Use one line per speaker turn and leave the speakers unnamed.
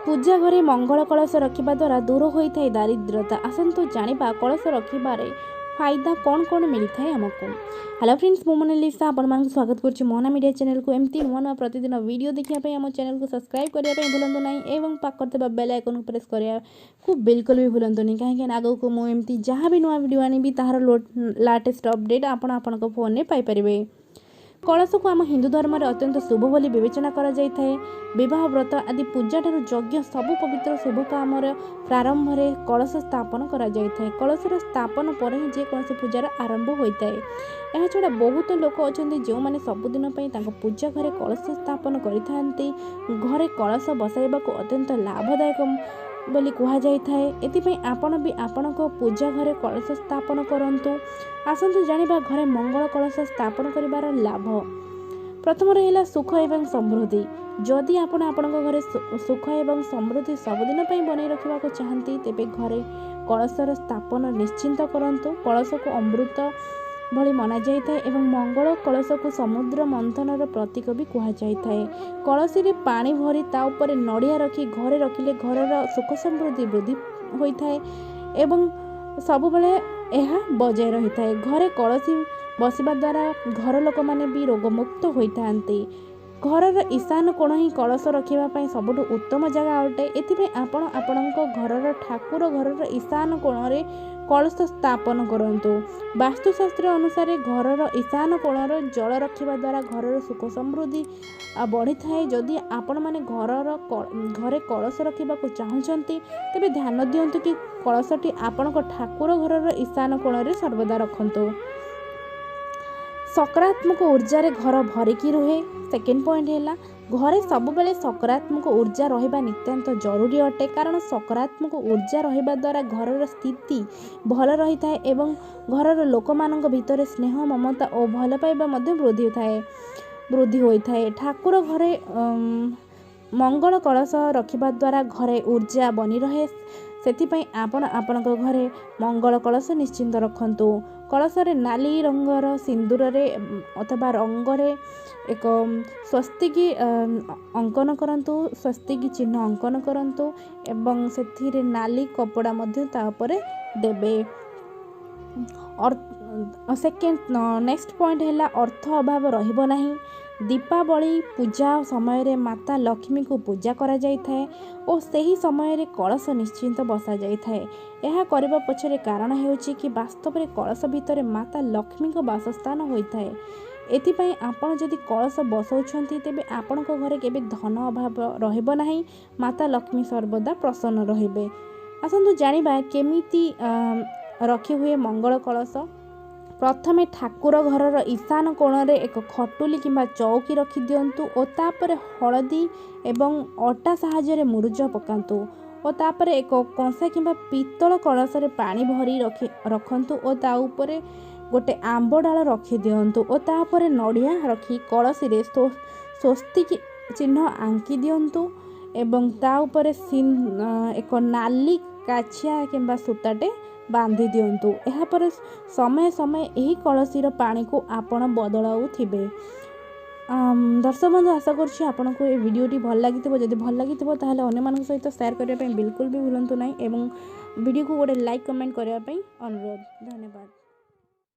ପୂଜା ଘରେ ମଙ୍ଗଳ କଳସ ରଖିବା ଦ୍ୱାରା ଦୂର ହୋଇଥାଏ ଦାରିଦ୍ର୍ୟତା। ଆସନ୍ତୁ ଜାଣିବା କଳସ ରଖିବାରେ ଫାଇଦା କ'ଣ କ'ଣ ମିଳିଥାଏ ଆମକୁ। ହ୍ୟାଲୋ ଫ୍ରେଣ୍ଡସ୍, ମୁଁ ମୋନାଲିସା ଆପଣମାନଙ୍କୁ ସ୍ୱାଗତ କରୁଛି ମୋହନା ମିଡ଼ିଆ ଚ୍ୟାନେଲକୁ। ଏମିତି ନୂଆ ନୂଆ ପ୍ରତିଦିନ ଭିଡ଼ିଓ ଦେଖିବା ପାଇଁ ଆମ ଚ୍ୟାନେଲକୁ ସବସ୍କ୍ରାଇବ୍ କରିବା ପାଇଁ ଭୁଲନ୍ତୁ ନାହିଁ ଏବଂ ପାଖରେ ଥିବା ବେଲ୍ ଆଇକନ୍କୁ ପ୍ରେସ୍ କରିବାକୁ ବିଲକୁଲ ବି ଭୁଲନ୍ତୁନି, କାହିଁକିନା ଆଗକୁ ମୁଁ ଏମିତି ଯାହା ବି ନୂଆ ଭିଡ଼ିଓ ଆଣିବି, ତାହାର ଲାଟେଷ୍ଟ ଅପଡ଼େଟ୍ ଆପଣ ଆପଣଙ୍କ ଫୋନ୍ରେ ପାଇପାରିବେ। କଳସକୁ ଆମ ହିନ୍ଦୁ ଧର୍ମରେ ଅତ୍ୟନ୍ତ ଶୁଭ ବୋଲି ବିବେଚନା କରାଯାଇଥାଏ। ବିବାହ, ବ୍ରତ ଆଦି ପୂଜାଠାରୁ ଯଜ୍ଞ, ସବୁ ପବିତ୍ର ଶୁଭ କାମର ପ୍ରାରମ୍ଭରେ କଳସ ସ୍ଥାପନ କରାଯାଇଥାଏ। କଳସର ସ୍ଥାପନ ପରେ ହିଁ ଯେକୌଣସି ପୂଜାର ଆରମ୍ଭ ହୋଇଥାଏ। ଏହାଛଡ଼ା ବହୁତ ଲୋକ ଅଛନ୍ତି, ଯେଉଁମାନେ ସବୁଦିନ ପାଇଁ ତାଙ୍କ ପୂଜା ଘରେ କଳସ ସ୍ଥାପନ କରିଥାନ୍ତି। ଘରେ କଳସ ବସାଇବାକୁ ଅତ୍ୟନ୍ତ ଲାଭଦାୟକ ବୋଲି କୁହାଯାଇଥାଏ। ଏଥିପାଇଁ ଆପଣ ବି ଆପଣଙ୍କ ପୂଜା ଘରେ କଳସ ସ୍ଥାପନ କରନ୍ତୁ। ଆସନ୍ତୁ ଜାଣିବା ଘରେ ମଙ୍ଗଳ କଳସ ସ୍ଥାପନ କରିବାର ଲାଭ। ପ୍ରଥମରେ ହେଲା ସୁଖ ଏବଂ ସମୃଦ୍ଧି। ଯଦି ଆପଣ ଆପଣଙ୍କ ଘରେ ସୁଖ ଏବଂ ସମୃଦ୍ଧି ସବୁଦିନ ପାଇଁ ବନେଇ ରଖିବାକୁ ଚାହାନ୍ତି, ତେବେ ଘରେ କଳସର ସ୍ଥାପନ ନିଶ୍ଚିନ୍ତ କରନ୍ତୁ। କଳସକୁ ଅମୃତ ଭଳି ମନାଯାଇଥାଏ ଏବଂ ମଙ୍ଗଳ କଳସକୁ ସମୁଦ୍ର ମନ୍ଥନର ପ୍ରତୀକ ବି କୁହାଯାଇଥାଏ। କଳସୀରେ ପାଣି ଭରି ତା ଉପରେ ନଡ଼ିଆ ରଖି ଘରେ ରଖିଲେ ଘରର ସୁଖ ସମୃଦ୍ଧି ବୃଦ୍ଧି ହୋଇଥାଏ ଏବଂ ସବୁବେଳେ ଏହା ବଜାୟ ରହିଥାଏ। ଘରେ କଳସୀ ବସିବା ଦ୍ୱାରା ଘର ଲୋକମାନେ ବି ରୋଗମୁକ୍ତ ହୋଇଥାନ୍ତି। ଘରର ଈଶାନ କୋଣ ହିଁ କଳସ ରଖିବା ପାଇଁ ସବୁଠୁ ଉତ୍ତମ ଜାଗା ଅଟେ। ଏଥିପାଇଁ ଆପଣ ଆପଣଙ୍କ ଘରର ଠାକୁର ଘରର ଈଶାନ କୋଣରେ କଳସ ସ୍ଥାପନ କରନ୍ତୁ। ବାସ୍ତୁଶାସ୍ତ୍ର ଅନୁସାରେ ଘରର ଈଶାନ କୋଣର ଜଳ ରଖିବା ଦ୍ୱାରା ଘରର ସୁଖ ସମୃଦ୍ଧି ବଢ଼ିଥାଏ। ଯଦି ଆପଣମାନେ ଘରେ କଳସ ରଖିବାକୁ ଚାହୁଁଛନ୍ତି, ତେବେ ଧ୍ୟାନ ଦିଅନ୍ତୁ କି କଳସଟି ଆପଣଙ୍କ ଠାକୁର ଘରର ଈଶାନ କୋଣରେ ସର୍ବଦା ରଖନ୍ତୁ। ସକାରାତ୍ମକ ଉର୍ଜାରେ ଘର ଭରିକି ରୁହେ। ସେକେଣ୍ଡ ପଏଣ୍ଟ ହେଲା, ଘରେ ସବୁବେଳେ ସକାରାତ୍ମକ ଉର୍ଜା ରହିବା ନିତାନ୍ତ ଜରୁରୀ ଅଟେ, କାରଣ ସକାରାତ୍ମକ ଉର୍ଜା ରହିବା ଦ୍ୱାରା ଘରର ସ୍ଥିତି ଭଲ ରହିଥାଏ ଏବଂ ଘରର ଲୋକମାନଙ୍କ ଭିତରେ ସ୍ନେହ, ମମତା ଓ ଭଲ ପାଇବା ମଧ୍ୟ ବୃଦ୍ଧି ହୋଇଥାଏ। ଠାକୁର ଘରେ ମଙ୍ଗଳ କଳସ ରଖିବା ଦ୍ୱାରା ଘରେ ଉର୍ଜା ବନି ରହେ। ସେଥିପାଇଁ ଆପଣ ଆପଣଙ୍କ ଘରେ ମଙ୍ଗଳ କଳସ ନିଶ୍ଚିନ୍ତ ରଖନ୍ତୁ। କଳସରେ ନାଲି ରଙ୍ଗର ସିନ୍ଦୁରରେ ଅଥବା ରଙ୍ଗରେ ଏକ ସ୍ୱସ୍ତିକି ଅଙ୍କନ କରନ୍ତୁ, ସ୍ୱସ୍ତିକି ଚିହ୍ନ ଅଙ୍କନ କରନ୍ତୁ ଏବଂ ସେଥିରେ ନାଲି କପଡ଼ା ମଧ୍ୟ ତା ଉପରେ ଦେବେ। ସେକେଣ୍ଡ ନେକ୍ସଟ ପଏଣ୍ଟ ହେଲା, ଅର୍ଥ ଅଭାବ ରହିବ ନାହିଁ। ଦୀପାବଳି ପୂଜା ସମୟରେ ମାତା ଲକ୍ଷ୍ମୀଙ୍କୁ ପୂଜା କରାଯାଇଥାଏ ଓ ସେହି ସମୟରେ କଳସ ନିଶ୍ଚିନ୍ତ ବସାଯାଇଥାଏ। ଏହା କରିବା ପଛରେ କାରଣ ହେଉଛି କି ବାସ୍ତବରେ କଳସ ଭିତରେ ମାତା ଲକ୍ଷ୍ମୀଙ୍କ ବାସସ୍ଥାନ ହୋଇଥାଏ। ଏଥିପାଇଁ ଆପଣ ଯଦି କଳସ ବସାଉଛନ୍ତି, ତେବେ ଆପଣଙ୍କ ଘରେ କେବେ ଧନ ଅଭାବ ରହିବ ନାହିଁ। ମାତା ଲକ୍ଷ୍ମୀ ସର୍ବଦା ପ୍ରସନ୍ନ ରହିବେ। ଆସନ୍ତୁ ଜାଣିବା କେମିତି ରଖି ହୁଏ ମଙ୍ଗଳ କଳସ। ପ୍ରଥମେ ଠାକୁର ଘରର ଈଶାନ କୋଣରେ ଏକ ଖଟୁଲି କିମ୍ବା ଚଉକି ରଖିଦିଅନ୍ତୁ ଓ ତାପରେ ହଳଦୀ ଏବଂ ଅଟା ସାହାଯ୍ୟରେ ମୁରୁଜ ପକାନ୍ତୁ ଓ ତାପରେ ଏକ କଂସା କିମ୍ବା ପିତ୍ତଳ କଳସରେ ପାଣି ଭରି ରଖନ୍ତୁ ଓ ତା ଉପରେ ଗୋଟେ ଆମ୍ବ ଡାଳ ରଖିଦିଅନ୍ତୁ ଓ ତାପରେ ନଡ଼ିଆ ରଖି କଳସୀରେ ସ୍ୱସ୍ତିକ ଚିହ୍ନ ଆଙ୍କି ଦିଅନ୍ତୁ ଏବଂ ତା ଉପରେ ଏକ ନାଲି କାଛିଆ କିମ୍ବା ସୂତାଟେ ବାନ୍ଧି ଦିଅନ୍ତୁ। ଏହାପରେ ସମୟ ସମୟ ଏହି କଳସୀର ପାଣିକୁ ଆପଣ ବଦଳାଉଥିବେ। ଦର୍ଶକ ବନ୍ଧୁ, ଆଶା କରୁଛି ଆପଣଙ୍କୁ ଏ ଭିଡ଼ିଓଟି ଭଲ ଲାଗିଥିବ। ଯଦି ଭଲ ଲାଗିଥିବ, ତାହେଲେ ଅନ୍ୟମାନଙ୍କ ସହିତ ସେୟାର କରିବା ପାଇଁ ବିଲକୁଲ ବି ଭୁଲନ୍ତୁ ନାହିଁ ଏବଂ ଭିଡ଼ିଓକୁ ଗୋଟେ ଲାଇକ୍, କମେଣ୍ଟ କରିବା ପାଇଁ ଅନୁରୋଧ। ଧନ୍ୟବାଦ।